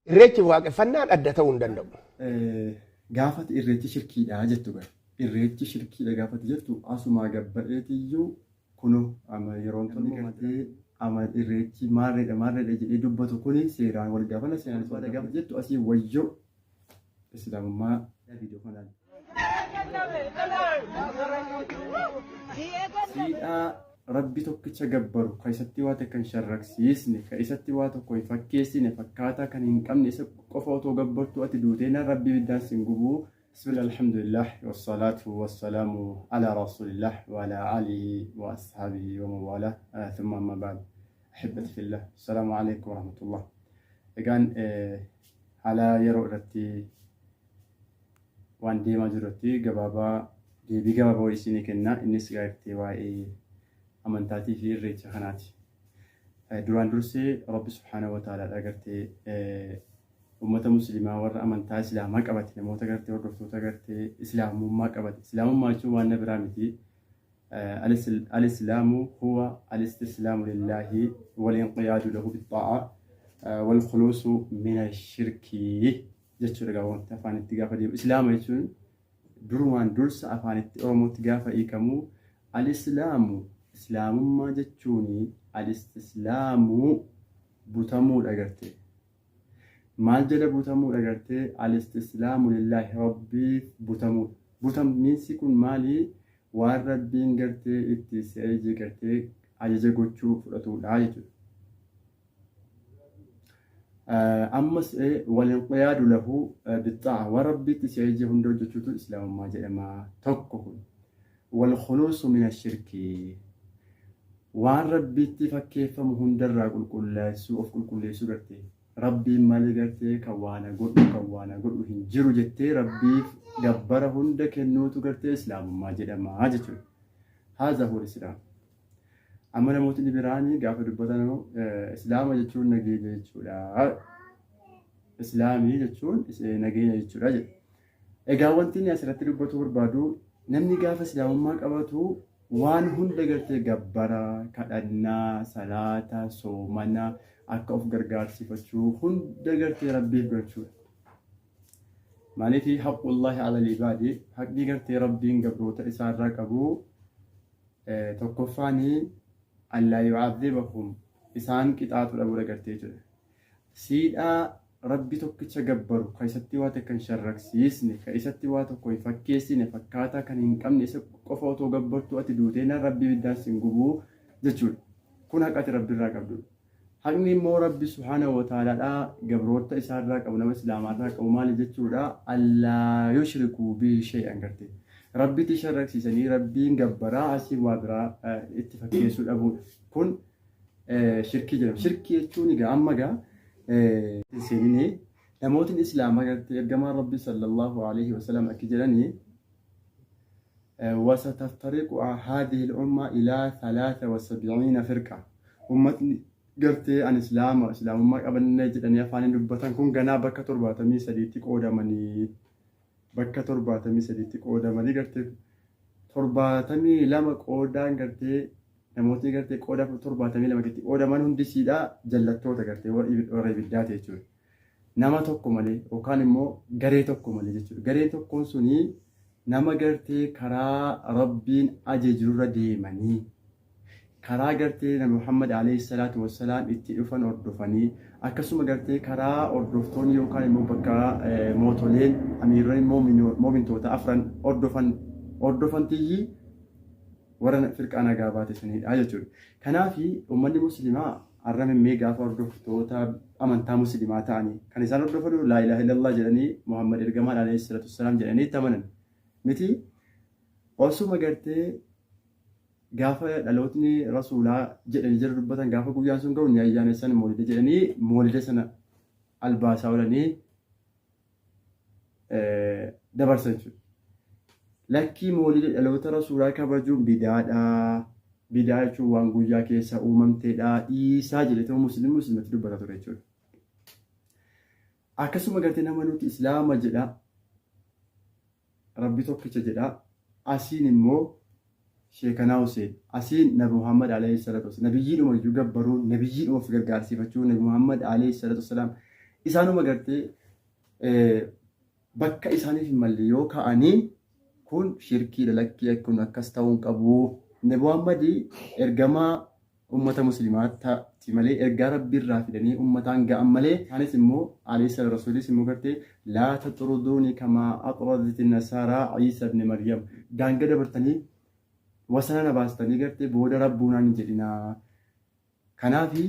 Irreechi fi waaqeffannaan adda ta'uu hin danda'u. Gaafati irreechi shirkiidha jettu gara. Irreechi shirkiidha gaafati jettu asumaa gabba'eetiyyuu kuno ama yeroon tun gartee ama irreechi maarreedha maarreedha jedhee dubbatu kuni seeraan wal gaafana seeraan wal gaafa jettu asii wayyoo islaamummaa viidiyoo kanaan. Siidhaa Rabbi tokkicha gabbaru, ka isatti waa takka hin sharraksiisne, ka isatti waa tokko hin fakkeessine, fakkaataa kan hin qabne isa qofa otoo gabbartuu ati duuteenaan Rabbi ibiddaan sin gubuu. Bismillah alhamdulillah wassalaatu wassalaamu ala rasuulillah wa ala aalihi wa ashaabihi wa man waalaa thumma amma ba'd ahibbati fillah assalaamu alaikum warahmatullah. Egaan haala yeroo irratti waan deemaa jiru irratti gabaabaa deebii gabaabaa wayii isinii kenna. Innis gaartee waa'ee amantaatii fi irreecha kanaati. Duraan dursee Rabbi subhaanahu wa ta'aalaadha gartee ummata musliimaa warra amantaa islaamaa qabate namoota gartee hordoftoota gartee islaamummaa qabate. Islaamummaa jechuun waan na biraa miti. Al-islaamu huwa al-istislaamu lillaahi wal-inqiyaadu lahu bit-taa'a wal-khuluusu mina shirkii. Jechuudha gabaabumatti afaanitti gaafa deemu. Islaama jechuun durumaan dursa afaanitti Oromootti gaafa hiikamu al-islaamu islaamummaa jechuun al-istislaamu butamuudha garte. Maal jala butamuudha gartee al-istislaamu lillaahi rabbiif butamuudha. Butamiinsi kun maali? Waan rabbiin gartee itti si ajaje gartee ajaja gochuu fudhatuudha jechuudha. Ammas walinqiyaadu lahu bixxaa'a waan rabbiitti si ajaje hunda hojjechuutu islaamummaa jedhama tokko kun. Walkhuluusu mina shirkii waan rabbiitti fakkeeffamu hundarraa qulqulleessuu of qulqulleessuu gartee rabbiin malee gartee kan waana godhu kan waana godhu hin jiru jettee rabbiif gabbara hunda kennuutu gartee islaamummaa jedhama jechuudha. Haadha huwa islaam. Amma namootni biraanii gaafa dubbatan islaama jechuun nageenya jechuudha. Islaamii jechuun nageenya jechuudha jedhu. Egaa wanti inni asirratti dubbatu barbaadu namni gaafa islaamummaa qabatu waan hunda gartee gabbara, kadhannaa, salaata, soomana, akka of gargaarsifachuu hunda gartee rabbiif galchuudha. Maaliif haqqullaahi alal ibaadi haqni gartee rabbiin gabroota isaarraa qabu Tokkoffaan allaa yu'adhibahum isaan qixaaxu dhabuudha gartee jechuudha. Siidhaa Rabbi tokkicha gabbaru ka isatti waa takka hin sharraksiisne ka isatti waa tokko hin fakkeessine fakkaataa kan hin qabne isa qofa otoo gabbartuu ati duuteenaan Rabbi ibiddaan sin gubuu jechuudha. Kun haqa ati Rabbirraa qabdudha. Haqni immoo Rabbi subhaanahu wa ta'aalaadhaa gabroota isaarraa qabu nama islaamaarraa qabu maali jechuudha allaa yushrikuu bihi shay'an gartee Rabbitti sharraksiisanii Rabbiin gabbaraa asii waa biraa itti fakkeessuu dhabuudha. Kun shirkii jedhama. Shirkii jechuun egaa amma egaa seeninee namootni islaamaa gartee ergamaan Rabbi sallallahu alaihi wasallam akka jedhanii wasataftariqu haadhihi al-umma ilaa 73 firqa. Ummatni gartee an islaama islaamummaa qabanne jedhanii afaaniin dubbatan kun ganaa bakka 73tti qoodamanii bakka 73tti qoodamanii gartee 72 qoodaan gartee namootni gartee qooda 72 itti qoodaman hundisiidha jallattoota gartee warra ibiddaati jechuudha. Nama tokko malee yookaan immoo garee tokko malee jechuudha. Gareen tokkoon suni nama gartee karaa Rabbiin ajajurra deemanii karaa gartee Nabi Muhammad alayhi salaatu wassalaam itti dhufan hordofanii akkasuma gartee karaa hordoftoonni yookaan immoo bakka mootoleen amiironni moomintoota afran hordofan hordofan tiyyi warra firqaa nagaa baate sanidha jechuudha. Kanaaf uummanni musliimaa har'a mimmee gaafa hordoftoota amantaa musliimaa ta'anii kan isaan hordofanu laa ilaaha illallah jedhanii Muhammad ergamaan alayhi salaatu wassalaam jedhanii itti amanan miti osuma gartee gaafa dhalootni rasuulaa jedhanii jara dubbatan gaafa guyyaan sun ga'u ni ayyaanessan moolida jedhanii moolida sana albaasaa oolanii dabarsan jechuudha. Lakkii moolida dhaloota rasuulaa kabajuun bidaadha. Bidaa jechuun waan guyyaa keessa uumamteedha. Dhiisaa jedhee ta'uu musliimni musliimatti dubbata ture jechuudha. Akkasuma gartee nama nuti islaama jedha. Rabbi tokkicha jedha. Asiin immoo Sheekanaa Huseen asiin Nabi Muhammad alayhi salatu wassalaam nabiyyiidhuma iyyuu gabbaruun nabiyyiidhuma of gargaarsifachuun Nabi Muhammad alayhi salatu wassalaam Isaanuma gartee bakka isaaniif hin malle yoo ka'anii kun shirkiidha, lakkii kun akkas ta'uu hin qabu. Nabi Muhammad ergamaa ummata musliimaatti malee ergaa rabbi irraa fidanii ummataan ga'an malee, isaanis immoo alayhi rasuulis immoo gartee laa taxruduuni kamaa axradati nasaaraa Iisa ibn Maryam, daanga dabartanii wasana na baastanii gartee booda rabbuunaan hin jedhinaa. Kanaafi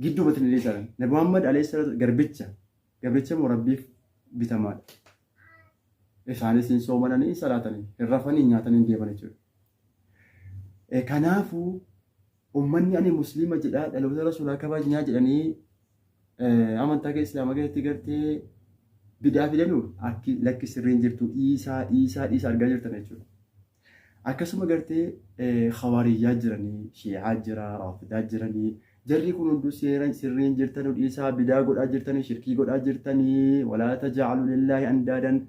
gidduu illee isaan Nabi Muhammad alayhi salatu garbicha immoo rabbiif bitamaadha. Isaanis hin soomananii, hin salaatanii, hin rafanii, hin nyaatanii, hin deeman jechuudha. Kanaafuu ummanni ani musliima jedhaa, dhaloota rasuulaa kabajnaa jedhanii amantaa keessa islaamaa keessatti gartee bidaa fidanu akki lakki sirriin jirtu, dhiisaa dhiisaa dhiisaa argaa jirtan jechuudha. Akkasuma gartee hawaariyyaa jiranii, shii'aa jira, raafidaa jiranii, jarri kun hunduu seeran sirriin jirtan, dhiisaa, bidaa godhaa jirtanii, shirkii godhaa jirtanii, walaa taja'alu lillaahi andaadan,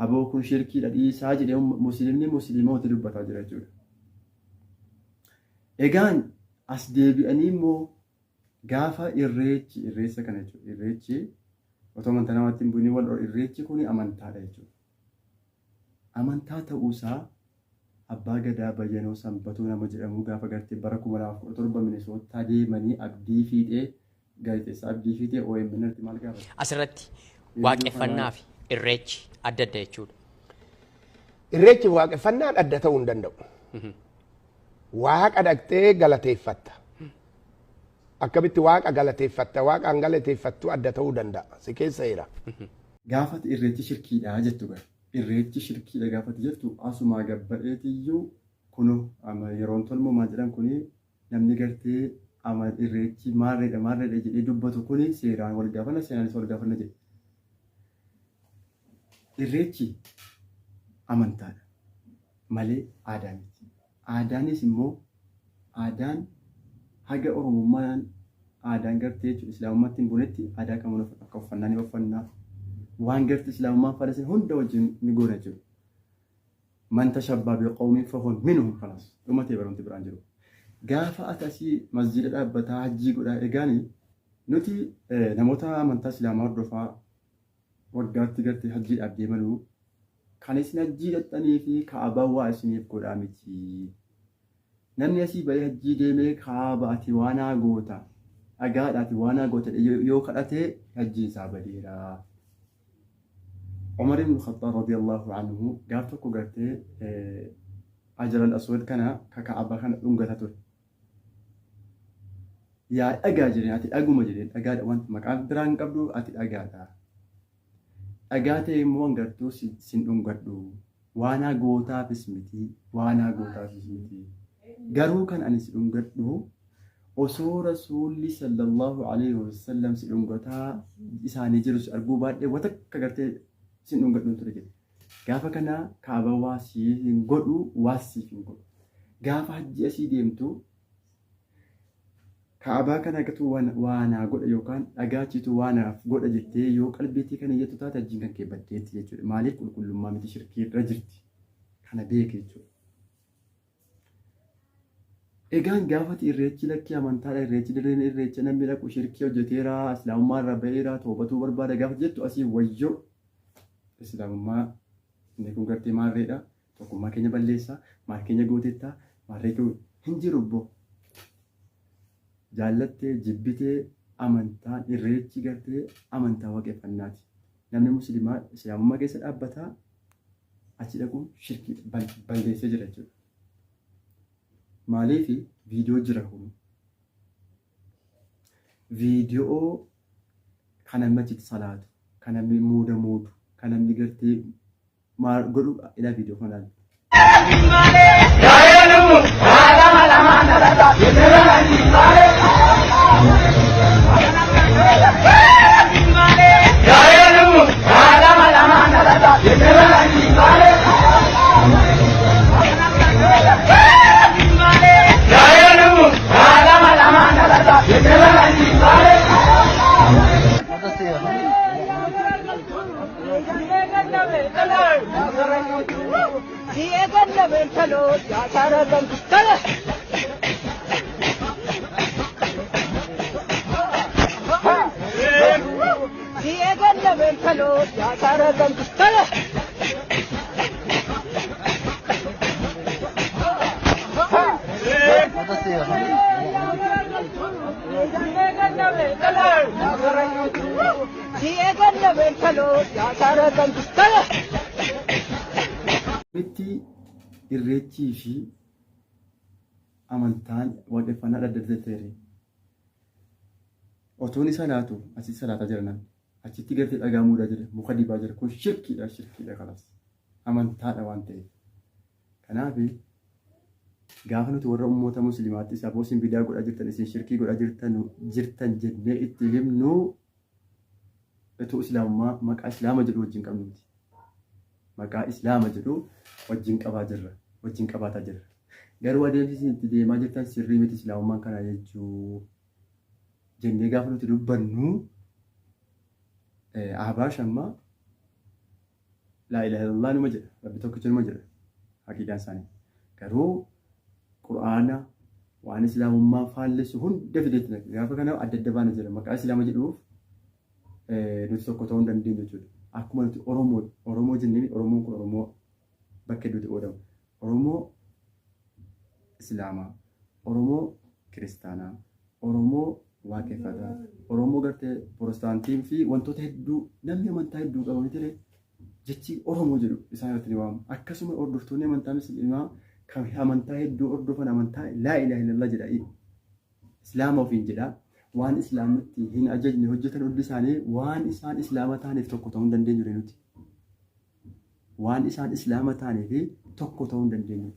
aboo kun shirkiidha dhiisaa jedhee musliimni musliimooti dubbataa jira jechuudha. Egaan as deebi'anii immoo gaafa irreechi irreessa kana jechuudha. Irreechi otoo amantaa namaatti hin bu'in wal irreechi kun amantaadha jechuudha. Amantaa ta'uusaa Abbaa Gadaa Bayyanoo Sanbatuu nama jedhamu gaafa gartee bara 2017 Minisootaa deemanii Abdii Fiixee, gaazexeessaa Abdii Fiixee OMN irratti maal gaafate? Asirratti waaqeffannaa fi irreechi adda adda jechuudha. Irreechi waaqeffannaan adda ta'uu hin danda'u. Waaqa dhaqxee galateeffatta. Akkamitti waaqa galateeffatta? Waaqaan galateeffattu adda ta'uu danda'a. Si keessa jira. Gaafati irreechi shirkiidha jettu gara. Irreechi shirkiidha gaafati jettu asumaa gabba'eetiyyuu kuno yeroon tolmoo maal jedhan kuni namni gartee ama irreechi maarreedha maarreedha jedhee dubbatu kuni seeraan wal gaafanna, seeraanis wal gaafanna jedhe. Irreechi amantaadha malee aadaa miti. Aadaanis immoo aadaan haga Oromummaan aadaan gartee jechuudha islaamummaatti hin bunetti aadaa kamuu akka uffannaa ni uffannaa. Waan gartee islaamummaan falasin hunda wajjin ni goona jechuudha. Man tashabbaa biqawmin fahuwa minhum khalaas. Dhumatee barumti biraan jiru. Gaafa ati asii masjiida dhaabbataa hajjii godhaa egaani nuti namoota amantaa islaamaa hordofaa waggaatti gartee hajjiidhaaf deemanuu kan isin hajjii dhaqxanii fi kaabaa waa isiniif godhaa miti. Namni asii bahee hajjii deemee kaaba ati waanaa goota, dhagaadha ati waanaa goota yoo kadhate hajjiin isaa badeera. Umar ibn Khattab radiyallahu anhu gaaf tokko gartee Hajar al-Aswad kana ka Kaaba kana dhungata ture. Yaa dhagaa jedheen, ati dhaguma jedheen, dhagaadha, wanti maqaa biraa hin qabdu, ati dhagaadha. Dhagaa ta'e immoo hangartuu sin dhungadhu. Waanaa gootaafis miti, waanaa gootaafis miti. Garuu kan ani si dhungadhu osoo rasuulli sallallahu alaihi wasallam si dhungataa isaanii jiru si arguu baadhee watakka gartee sin dhungadhu ture jedhe. Gaafa kana kaaba waa siif hin godhu, waa siif hin godhu. Gaafa hajji asii deemtu kaabaa kana gatu waa naa godha yookaan dhagaachitu waa naaf godha jettee yoo qalbiitii kan iyyattu taate hajjiin kan kee baddeetti jechuudha. Maaliif qulqullummaa miti, shirkii irra jirti. Kana beeki jechuudha. Egaan gaafati irreechi lakkii amantaadha, irreechi dirreen irreecha namni dhaqu shirkii hojjeteera, islaamummaa irraa ba'eera, toobatuu barbaada gaafa jettu asii wayyoo islaamummaa inni kun gartee maarreedha, tokkummaa keenya balleessa, maal keenya gootettaa, maarree kee hin jiru bbo. Jaallattee jibbitee amantaan irreechi gartee amantaa waaqeffannaati. Namni musliimaa islaamummaa keessa dhaabbataa achi dhaquun shirkii balleessee jira jechuudha. Maaliif viidiyoo jira kun? Viidiyoo kan namni achitti salaatu, kan namni muuda muudu, kan namni gartee maal godhu ilaa viidiyoo kana ilaali. Mitti irreechii fi amantaan waaqeffannaa adda adda ta'e. Otoon isa laatu asitti salaataa jira namni. Achitti gartee dhagaa muudaa jira, muka dibaa jira. Kun shirkiidha, shirkiidha kalas. Amantaadha waan ta'eef. Kanaaf gaafa nuti warra ummata musliimaatti isa isin bidaa godhaa jirtan, isin shirkii godhaa jirtan jennee itti himnu utuu islaamummaa maqaa islaama jedhu wajjin qabnu miti. Maqaa islaama jedhu wajjin qabaa jirra, wajjin qabaataa jirra. Garuu adeemsi isin itti deemaa jirtan sirrii miti islaamummaan kana jechuu jennee gaafa nuti dubbannu Ahbaash amma laa ilaaha illallah numa jedha, rabbi tokkicha numa jedha aqiidaan isaanii. Garuu qur'aana waan islaamummaa faallessu hunda fideetti naqe. Gaafa kana adda adda baana jira. Maqaa islaama jedhuuf nuti tokko ta'uu hin dandeenyu jechuudha. Akkuma nuti Oromoo Oromoo jenneen Oromoon kun Oromoo bakka hedduutti qoodama. Oromoo Islaamaa, Oromoo Kiristaanaa, Oromoo Waaqeffataa, Oromoo gartee Pirotestaantii fi wantoota hedduu namni amantaa hedduu qaba miti jechi Oromoo jedhu isaan irratti ni waamamu. Akkasuma hordoftoonni amantaa Musliimaa kan amantaa hedduu hordofan amantaa laa ilaaha illallah jedha. Islaama ofiin jedha. Waan islaamatti hin ajajne hojjetan hundi isaanii waan isaan islaama ta'aniif tokko ta'uu hin dandeenyu nuti. Waan isaan islaama ta'aniif tokko ta'uu hin dandeenyu.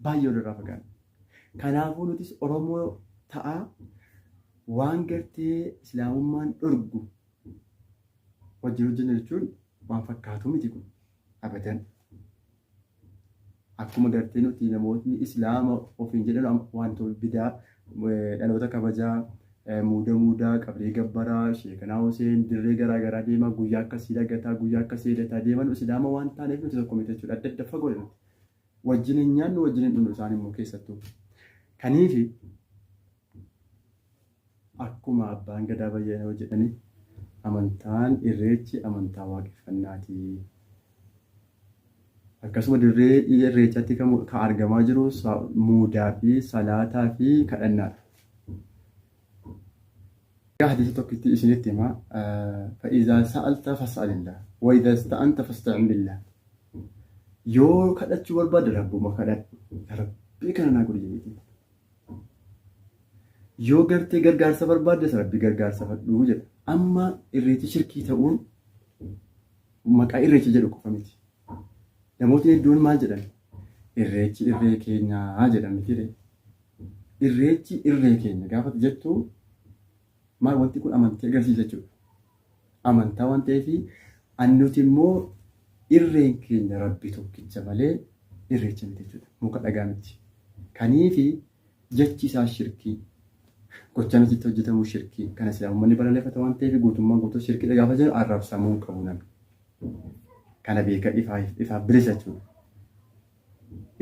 Baay'ee walirraa fagaanna. Kanaafuu nutis Oromoo ta'aa waan gartee islaamummaan dhorgu wajjin hojjenna jechuun waan fakkaatu miti kun abadan. Akkuma gartee nuti namootni islaama ofiin jedhan wantoota bidaa dhaloota kabajaa muuda muudaa qabrii gabbaraa sheekanaa Huseen dirree garaa garaa deemaa guyyaa akkasii lagataa guyyaa akkasii hidhataa deeman islaama waan taaneef nuti tokko miti jechuudha. Adda adda fagoo nuti. Wajjin hin nyaannu wajjin hin dhugnu isaan immoo keessattuu. Kaniifi akkuma abbaan gadaa bayyana jedhani amantaan irreechi amantaa waaqeffannaati. Akkasuma dirree irreechaatti kan argamaa jiru muudaa fi salaataa fi kadhannaadha. Hadiisa tokkotti isinitti hima. Fa'izaa sa'alta fas'alillah wa idhaa ista'anta fasta'in billah. Yoo kadhachuu barbaadde rabbuma kadhadhu. Rabbii kana naa godhi jedheeti. Yoo gartee gargaarsa barbaaddes rabbi gargaarsa fadhuu jedha. Amma irreechi shirkii ta'uun maqaa irreecha jedhu qofa miti. Namootni hedduun maal jedhan? Irreechi irree keenyaa jedhan miti. Irreechi irree keenya gaafa jettu maal wanti kun amantii agarsiisa jechuudha. Amantaa waan ta'eef nuti immoo irreen keenya rabbi tokkicha malee irreecha miti jechuudha. Muka dhagaa miti. Kaniifi jechi isaa shirkii. Gochaan asitti hojjetamu shirkii. Kana silaa uummanni balaleeffata waan ta'eef guutummaan guutuu shirkiidha gaafa jedhu arrabsamuu hin qabu namni. Kana beeka ifaaf bilisa jechuudha.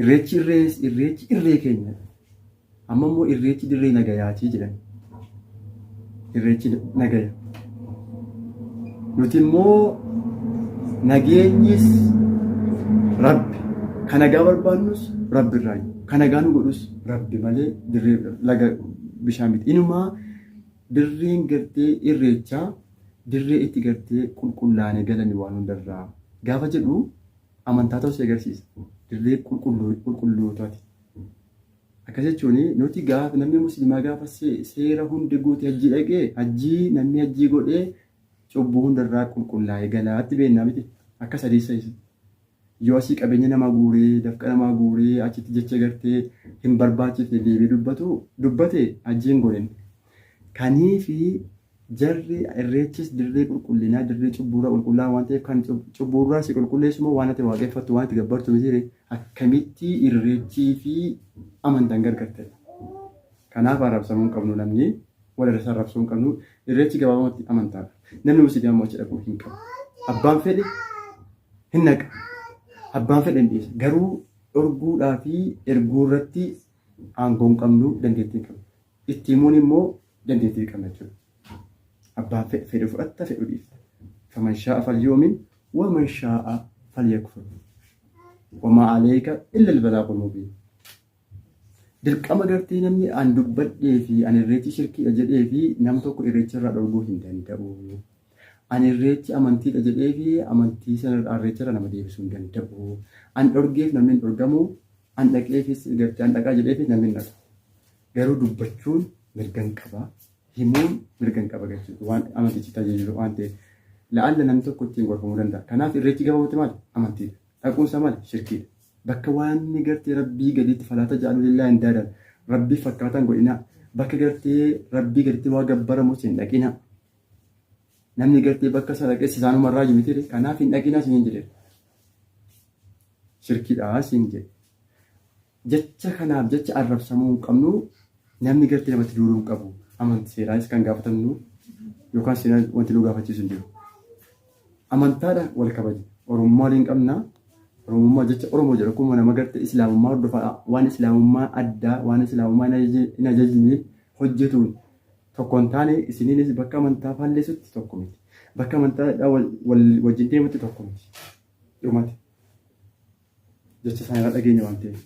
Irreechi irree irreechi irree keenya. Amma immoo irreechi dirree nagayaatii jedhan. Irreechi nagaya. Nuti immoo nageenyis rabbi. Kan nagaa barbaannus rabbi irraa. Kan nagaa nu godhus rabbi malee dirree laga bishaan miti. Inumaa dirreen gartee irreechaa dirree itti gartee qulqullaa'anii galanii waan hundarraa gaafa jedhu amantaa ta'uu si agarsiisa. Dirree qulqullootaati. Akkas jechuun nuti gaafa namni musliimaa gaafa seera hundi guute hajjii dhaqee hajjii namni hajjii godhee cubbuu hundarraa qulqullaa'ee galaatti beennaa miti. Akka sadiisa isa. Yoo asii qabeenya namaa guuree dafqa namaa guuree achitti jecha gartee hin barbaachifne deebi'ee dubbatu dubbate hajjii hin godhin. Kaniifi jarri irreechis dirree qulqullinaa dirree cubbuurraa qulqullaa'aa waan ta'eef kan cubbuurraa si qulqulleessu immoo waan ati waaqeffattu waan ati gabbartu miti akkamitti irreechii fi amantaan gargar ta'e. Kanaaf arrabsamuu hin qabnu namni wal irratti arrabsuu hin qabnu irreechi gabaabumatti amantaadha. Namni musliimaa immoo achi dhaquu hin qabu. Abbaan fedhe hin naqa. Abbaan fedhe hin dhiisa. Garuu dhorguudhaa fi erguu irratti aangoo hin qabnu dandeettii hin qabnu. Itti himuun immoo dandeettii qabna jechuudha. Abbaan fedhe fedhu fudhatta fedhu dhiifta. Faman shaa'a falyu'min waman shaa'a falyakfur. Wamaa aleeyka illa albalaagul mubiin. Dirqama gartee namni an dubbadhee fi an irreechi shirkiidha jedhee fi nam tokko irreecha irraa dhorguu hin danda'u. An irreechi amantiidha jedhee fi amantii sana irreecha irraa nama deebisuu hin danda'u. An dhorgeef namni hin dhorgamu, an dhaqeefis gartee an dhaqaa jedheefis namni hin dhaqu. Garuu dubbachuun mirgan qaba. Himuun mirgan qaba jechuudha. Waan amantichi tajaajilu waan ta'eef. La'alla namni tokko ittiin gorfamuu danda'a. Kanaaf irreechi gabaabatti maali? Amantiidha. Dhaquun isaa maali? Shirkiidha. Bakka waanni gartee Rabbii gaditti falaa taja'aluu lillaahi andaadan Rabbiif fakkaataan godhinaa. Bakka gartee Rabbii gaditti waa gabbaramus hin dhaqinaa. Namni gartee bakka sana dhaqes isaanumarraa miti kanaaf hin dhaqinaa isiniin jedheera. Shirkiidha siin jedhe. Jecha kanaaf jecha arrabsamuu hin qabnu namni gartee namatti duuluu hin qabu. Amanti seeraanis kan gaafatamnu yookaan seeraan wanti nu gaafachiisu hin jiru. Amantaadhaan wal kabaja. Oromummaa waliin qabna. Oromummaa jecha Oromoo jedhu akkuma nama gartee Islaamummaa hordofaa waan Islaamummaa addaa waan Islaamummaa hin ajajne hojjetuun tokko hin taane isiniinis bakka amantaa faalleessutti tokko miti. Bakka amantaa wal wajjin deemutti tokko miti. Dhumate. Jecha isaan irraa dhageenya waan ta'eef.